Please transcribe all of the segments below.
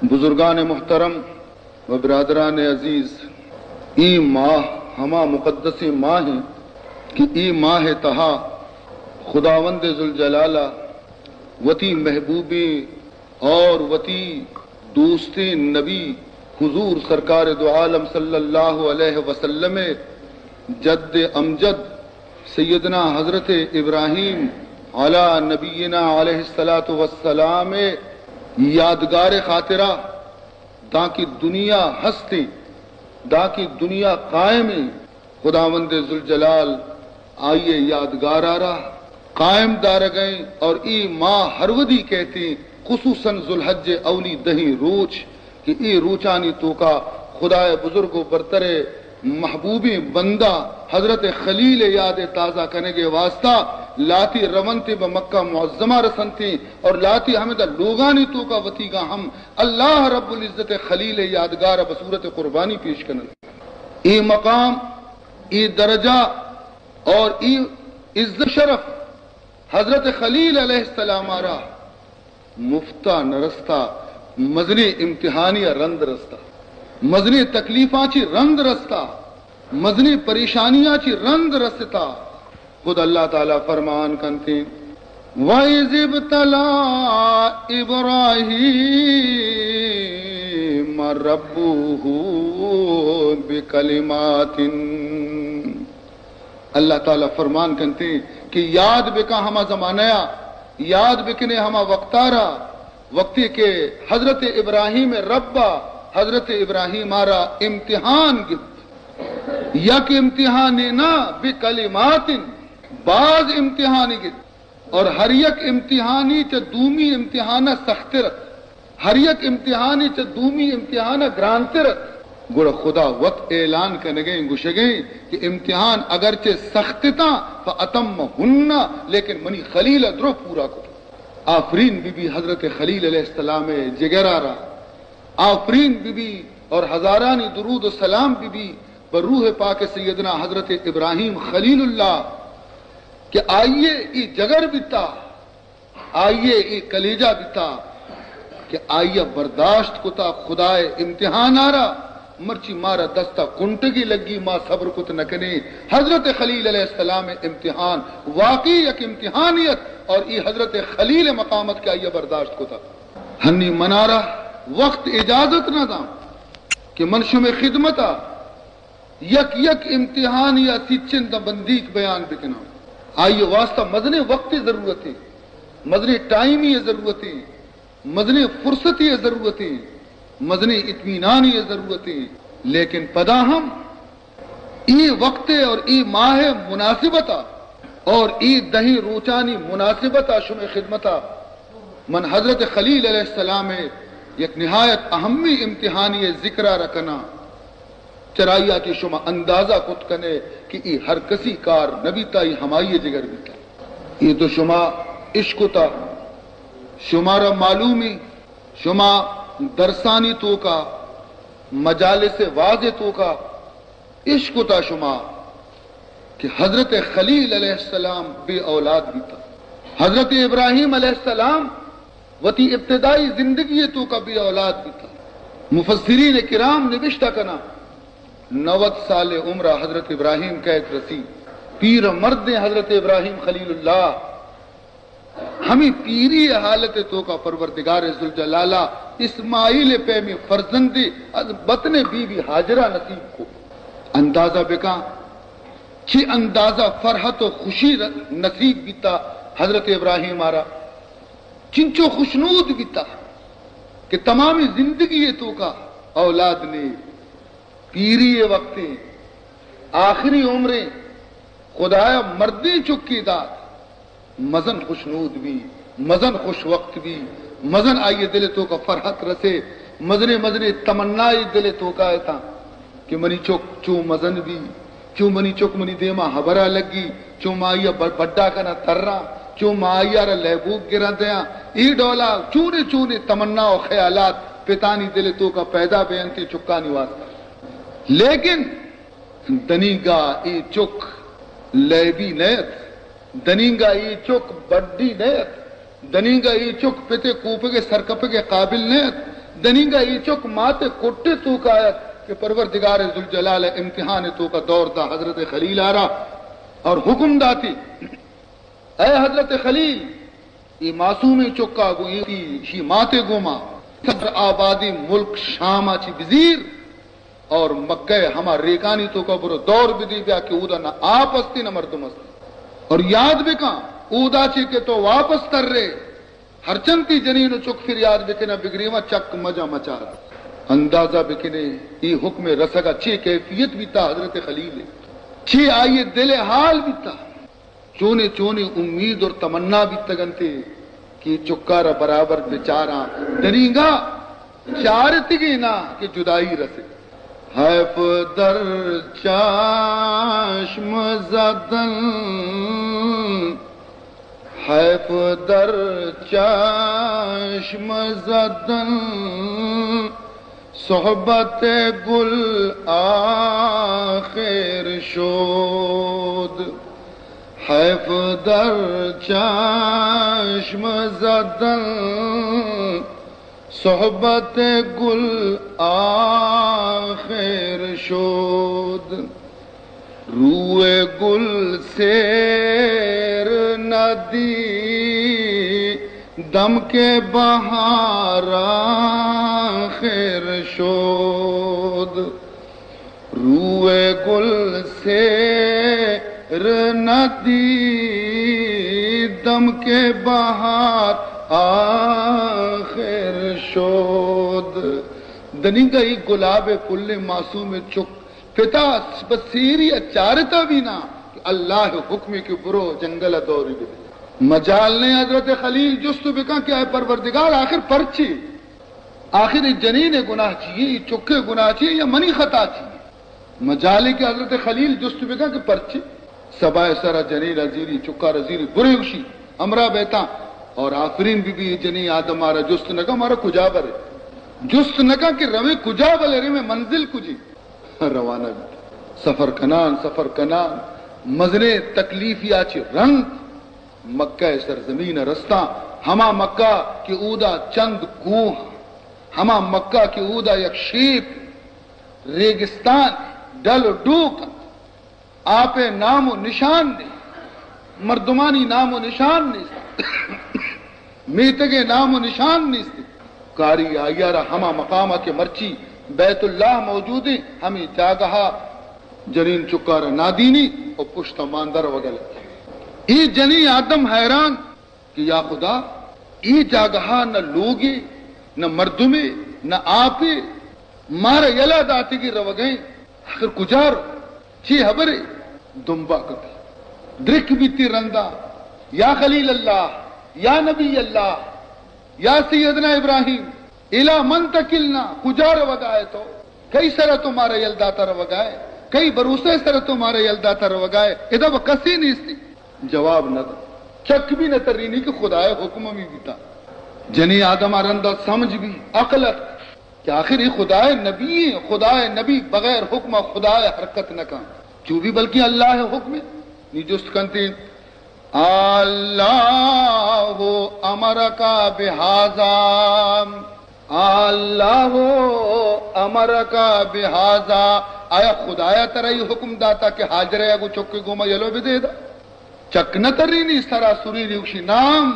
بزرگان محترم و برادران عزیز، اے ماہ ہما مقدسیں ماہ انت کہ اے ماہ تہا خداوند ذوالجلال ء وتی محبوبیں اور وتی دوستیں نبی حضور سرکار دو عالم صلی اللہ علیہ وسلم ء جد امجد سیدنا حضرت ابراہیم علی نبینا علیہ الصلوۃ والسلام ء یادگار خاطرہ، دانکہ دنیا ہستیں، دانکہ دنیا قائمیں، خداوند ذوالجلال آئی ء یادگار ء را قائم دارگ ء انت اور اے ماہ ہر ودی کئیت، خصوصاً ذوالحج ء اولی دہیں روچ کہ اے روچانی توکا خدائے بزرگ و برتر ء محبوبیں بندہ حضرت خلیل ء یاد ء تازہ کنگ ء واسطہ لاتی رونت ء بہ مکہ معظمہ رسنت اور لاتی ہمدا لوگانی توکا وتیگا ہم اللہ رب العزت ء خلیل ء یادگار ء بصورت قربانی پیش کننت۔ اے مقام، اے درجہ اور اے عزت شرف حضرت خلیل علیہ السلام ء را مفتا نہ رستا، مزنیں امتحانی ء رند رستا، مزنیں تکلیفاں چی رند رستا، مزنیں پریشانیاں چی رند رستا۔ خود اللہ تعالی فرمان کنتے، وَإِذِ ابْتَلَىٰ إِبْرَاهِيمَ رَبُّهُ بِكَلِمَاتٍ۔ اللہ تعالی فرمان کنتے کہ یاد بکا ہما زمانہ ء، یاد بکنے ہما وقت ء را، وقتی کہ حضرت ابراہیم رب ء حضرت ابراہیم ء را امتحان گپت۔ یک امتحانے نہ، بکلمات، باز امتحانی گپت۔ اور ہر یک امتحانی چہ دومی امتحان ء سختر ات۔ ہر یک امتحانی چہ دومی امتحان ء گرانتر ات۔ گڑا خدا وت اعلان کنگیں، گوشگیں کہ امتحان اگرچہ سخت اتاں، فاتمہن، لیکن منی خلیل ء درو پورا کت۔ آفرین بی بی حضرت خلیل علیہ السلام ء جگر ء را۔ آفرین بی بی اور ہزارانی درود و سلام بی بی بر روح پاک سیدنا حضرت ابراہیم خلیل اللہ کہ آئیے ای جگر بیتا، آئیے ای کلیجہ بیتا کہ آئیے برداشت کتا خدائے امتحان آرا، مرچی مارا دستا کنٹگی لگی، ما صبر کت نکنے۔ حضرت خلیل علیہ السلام امتحان واقعی یک امتحانیت اور ای حضرت خلیل مقامت کہ آئیے برداشت کتا۔ ہنی منارا وقت اجازت نہ داں کہ من شمے خدمتا یک یک امتحان یا سیچن داں بندیک بیان بکناں۔ آئی واسطہ مزنیں وقت ضرورت ہے، مزنیں ٹائمی ضرورت ہے، مزنیں فرصتی ضرورت ہے، مزنیں اطمینانی ضرورت ہے۔ لیکن پدا ہم ای وقت اور ای ماہ مناسبتا اور ای دہیں روچانی مناسبتا شمے خدمتا من حضرت خلیل علیہ السلام یک نہایت اہمی امتحانی ذکرہ رکنا۔ چرائیا کہ شما اندازہ کت کنے کہ ای ہر کسی کار نہ بیتا، ای ہمائی جگر بیتا۔ ای تو شما اشکتا، شمارا معلومی، شما درسانی توکا، مجالس واز توکا اشکتا شما کہ حضرت خلیل علیہ السلام بے اولاد بیتا۔ حضرت ابراہیم علیہ السلام وتی ابتدائی زندگی توکا بے اولاد بیتا۔ مفسرین کرام نبشتہ کنا، نود سال عمر حضرت ابراہیم کئیت رسی، پیر مردیں حضرت ابراہیم خلیل اللہ ہمے پیری حالت توکا پروردگار ذوالجلالہ اسماعیل پیمی فرزندی از بطن بی بی ہاجرہ نصیب کو۔ اندازہ بکاں چی اندازہ فرحت و خوشی ر-، نصیب بیتا حضرت ابراہیم آرا، چنچو خوشنود بیتا کہ تمامی زندگی توکا اولاد نے۔ پیری ء وقت ء آخری عمر ء خدایا مردیں چکے دات، مزن خوشنود بی، مزن خوش وقت بی، مزن آئی ء دل ء توکا فرحت رسے، مزنیں مزنیں تمنائے دل ء توکا اتاں کہ منی چک چو مزن بی، چو منی چک منی دیما ہبرا لگی، چو ما آئی ء ب-، بڈا کنا تراں، چو ما آئی ء را لہبوک گراں دیاں۔ اے ڈولا چونے چونے تمنا و خیالات پتانی دل ء توکا پیدا بینت چکانی واسطہ۔ لیکن دنیگا اے چک لیبی نہ ات، دنیگا اے چک بڈی نہ ات، دنیگا اے چک پت ء کوپگ ء سرکپگ ء قابل نہ ات، دنیگا ای چک مات کٹے توکا ات کہ پروردگار ذوالجلال امتحان توکا دور دا حضرت خلیل آرا اور حکم داتی، اے حضرت خلیل، ای معصومیں چکا گو ای شی ماتے گوما سر آبادی ملک شاما چی بزیر اور مکہ ہما ریکانی توکا برو دور بدی بیا کہ اودا نہ آپ استی نہ مردم استی۔ اور یاد بکن، اودا چی کہ تو واپس تر رے، ہرچنتی جنین و چک فریاد بکناں بگریواں، چک مجا مچار۔ اندازہ بکنے، ای حکم رسگا چی کیفیت بیتا حضرت خلیل، چی آئی دل حال بیتا، چونے چونے امید اور تمنا بیتگنتے کہ چکارا برابر بچاراں، دنیگا چارتگی نا کہ جدائی رسے۔ حیف در چشم زدن، حیف در چشم زدن، صحبت گل آخر شد۔ حیف در چشم زدن، صحبت گل آخر شد۔ روی گل سیر ندی دم که بهار آخر شد. روی گل سیر ندی دم که بهار آخر شد. دنیگا ای گلاب پلیں معصوم چک پتا بہ سیری ء چارتا بھی نا کہ اللہ حکمے کہ برو جنگل ء دوری بدے۔ مجال نے حضرت خلیل جست بکن کہ اے پروردگار، آخر پرچے؟ آخر اے جنین ء گناہ چیے؟ اے چک ء گناہ چیے یا منی خطا چیے؟ مجالے کہ حضرت خلیل جست بکن کہ پرچے؟ سبا ء سرا جنین ء زیری، چکار ء زیری، برے گوشی، ہمراہ بیتاں اور آفرین بی بی۔ اے جنین آدم مارا جست نہ کن، مارا کجا برے؟ جست نہ کن کہ روے کجا، بلے روے منزل کجے؟ روانہ بیت۔ سفر کنان، سفر کنان، مزنیں تکلیفیا چہ رند مکہ ء سرزمین ء رستاں۔ ہما مکہ کہ اودا چند کوہ، ہما مکہ کہ اودا یک شیپ ریگستان، ڈل و ڈوک انت۔ آپ ء نام و نشان نیست، مردمانی نام و نشان نیست، میتگ ء نام و نشان نیست۔ کاری آئی ء را ہما مقام ء کہ مرچی بیت اللہ موجود انت، ہمے جاگہ ء جنین چکار ء نادینی و پشت ء ماندر وگل۔ اے جنین آدم حیران کہ یا خدا، اے جاگہ ء نہ لوگے، نہ مردمے، نہ آپے، مارا یلہ داتگی روگئیں، آخر کجا رو؟ چی ہبرے؟ دمبا کپی۔ درک بیتی رندا، یا خلیل اللہ، یا نبی اللہ، یا سیدنا ابراہیم، الی من تکلنا، کجا روگائے تو؟ کئی سر تو مارا یل داتا روگائے؟ کئی بھروسے سر تو مارا یل داتا روگائے؟ ادا و کسی نیستی۔ جواب نہ دا۔ چک بھی نہ ترینی کہ خدائے حکم می بیتا۔ جنی آدم رندا سمجھ بھی، عقل ات کہ آخر اے خدائے نبی ایں، خدائے نبی بغیر حکم خدائے حرکت نہ کن۔ چو بھی بلکہ اللہ حکم ایں۔ نی جست کنتی، اللہ امرک بہذا، اللہ امرک بہذا، آیا خدایا ترا اے حکم داتا کہ ہاجرہ گو چکے گوما یلو بدے دا؟ چک نہ ترینی، سرا سرینی، گوشی، نام،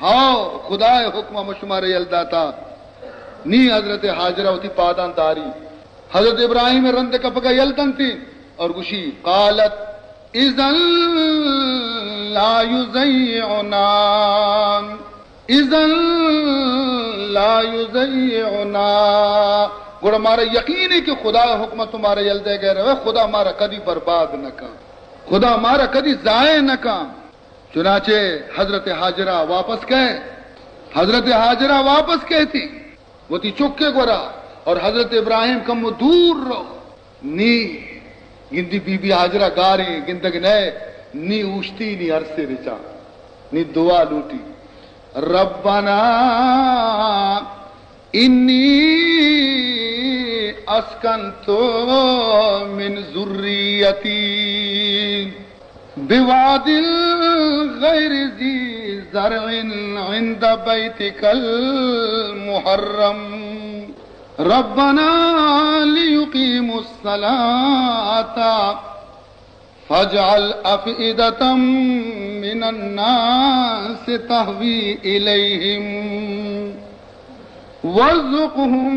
ہاؤ، خدائے حکم ء شمارا یل داتا۔ نی حضرت ہاجرہ وتی پاداں داری۔ حضرت ابراہیم ء رند کپگا یل دنتی اور گوشی، قالت، اذن لا یضیعنا، اذن لا یضیعنا۔ گڑا مارا یقین ہے کہ خدا حکم ء تو مارا یل دے گئے روے، خدا مارا کدی برباد نہ کن، خدا مارا کدی ضائع نہ کن۔ چنانچہ حضرت ہاجرہ واپس کئے، حضرت ہاجرہ واپس کئے تھی، وتی چکے گورا، اور حضرت ابراہیم کمو دور رو۔ نی گندی بی بی ہاجرہ گاریں گندگ نئے، نی اوشتی، نی عرصے رچا، نی دعا لوٹی، ربنا انی اسکنت من ذریتی بواد غیر ذی زرع عند بیتک المحرم۔ ربنا ليقيموا الصلاة فاجعل أفئدة من الناس تهوي إليهم وارزقهم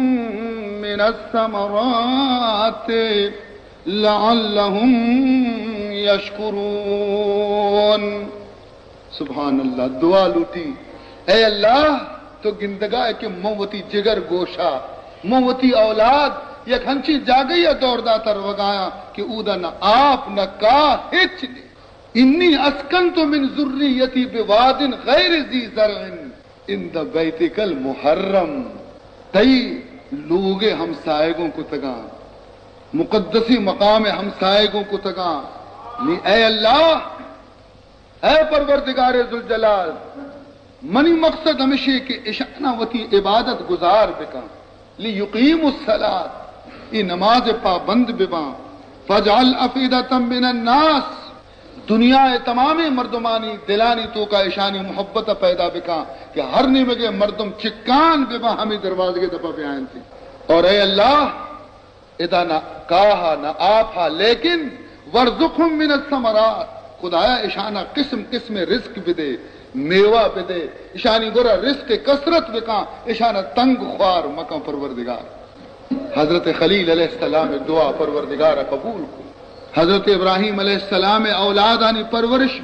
من الثمرات لعلهم يشكرون۔ سبحان اللہ، دعا لوٹی، اے اللہ، تو گندگا ئے کہ من وتی جگر گوشا، من وتی اولاد یک ہنچیں جاگہے ءَ دور داتا روگایاں کہ اودا نہ آپ، نہ کاہ، ہچ نی۔ انی اسکنت من ذریتی بواد غیر ذی زرع عند بیتک المحرم۔ تئی لوگ ءِ ہمسائگوں کتگاں، مقدسی مقام ءِ ہمسائگوں کتگاں۔ نی اے اللہ، اے پروردگار ذوالجلال، منی مقصد ہمشی کہ اشانا وتی عبادت گزار بکن۔ لیقیموا الصلاۃ، ای نماز پابند بباں۔ فاجعل افئدۃ من الناس، دنیا ءِ تمامیں مردمانی دلانی توکا اشانی محبت پیدا بکن کہ ہر نیمگے مردم چکان بباں، ہمے دروازگے دپا بیاینت۔ اور اے اللہ، ادا نہ کاہ ءَ نہ آپ ءَ، لیکن وارزقهم من الثمرات، خدایا اشانا قسم قسم رزق بدے، میوہ بدے، اشانی گورا رزق کثرت بکاں، اشانا تنگ خوار مکاں پروردگار۔ حضرت خلیل علیہ السلام دعا پروردگار قبول کو۔ حضرت ابراہیم علیہ السلام اولادانی پرورش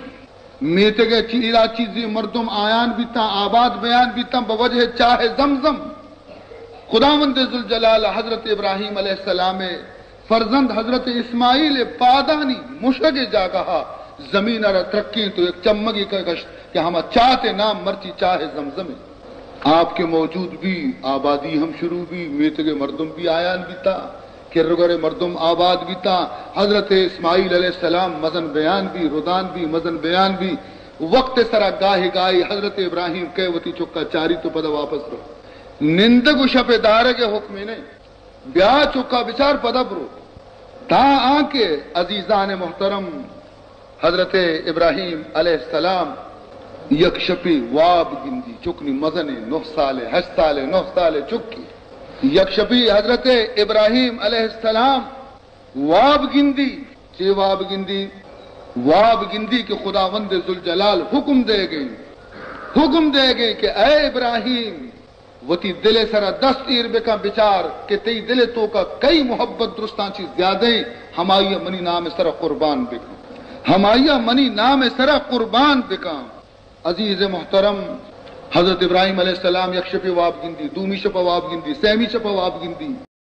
میتگ ءَ چیرا چیزی مردم آیان بیتاں، آباد بیان بیتاں بہ وجہ چاہ زمزم۔ خداوند ذوالجلال حضرت ابراہیم علیہ السلام ءِ فرزند حضرت اسماعیل ءِ پادانی مشگ ءِ جاگہ ءَ زمین ءَ را ترکیں تو یک چمگے کہ گشت کہ ہما چات ءِ نام مرچی چاہ زمزم ءِ۔ آپ کہ موجود بی، آبادی ہم شروع بی، میتگ ءِ مردم بی آیان بیتا، کرگر ءِ مردم آباد بیتا۔ حضرت اسماعیل علیہ السلام مزن بیان بی، ردان بی، مزن بیان بی۔ وقت ءِ سرا گاہے گاہے حضرت ابراہیم کئے وتی چکا چاری تو پدا واپس رو۔ نندگ و شپ ءِ دارگ ءِ حکمے نہ۔ بیا چکا بچار پدا برو۔ تاں آنکہ عزیزان محترم، حضرت ابراہیم علیہ السلام یک شپی واب گندی، چکنی مزنیں، نہ سالے، ہشت سالے، نہ سالے چکی۔ یک شپی حضرت ابراہیم علیہ السلام واب گندی، چے واب گندی؟ واب گندی کہ خداوند ذوالجلال حکم دے گئی، حکم دے گئی کہ اے ابراہیم، وتی دل ءِ سرا دست ایر بکن، بچار کہ تئی دل ءِ توکا کئی محبت درستاں چی زیادہ ایں، ہمائی ءَ منی نام ءِ سرا قربان بکن، ہمائی ءَ منی نام ءِ سرا قربان بکن۔ عزیز محترم، حضرت ابراہیم علیہ السلام یک شپے واب گندی، دومی شپ ءَ واب گندی، سیمی شپ ءَ واب گندی۔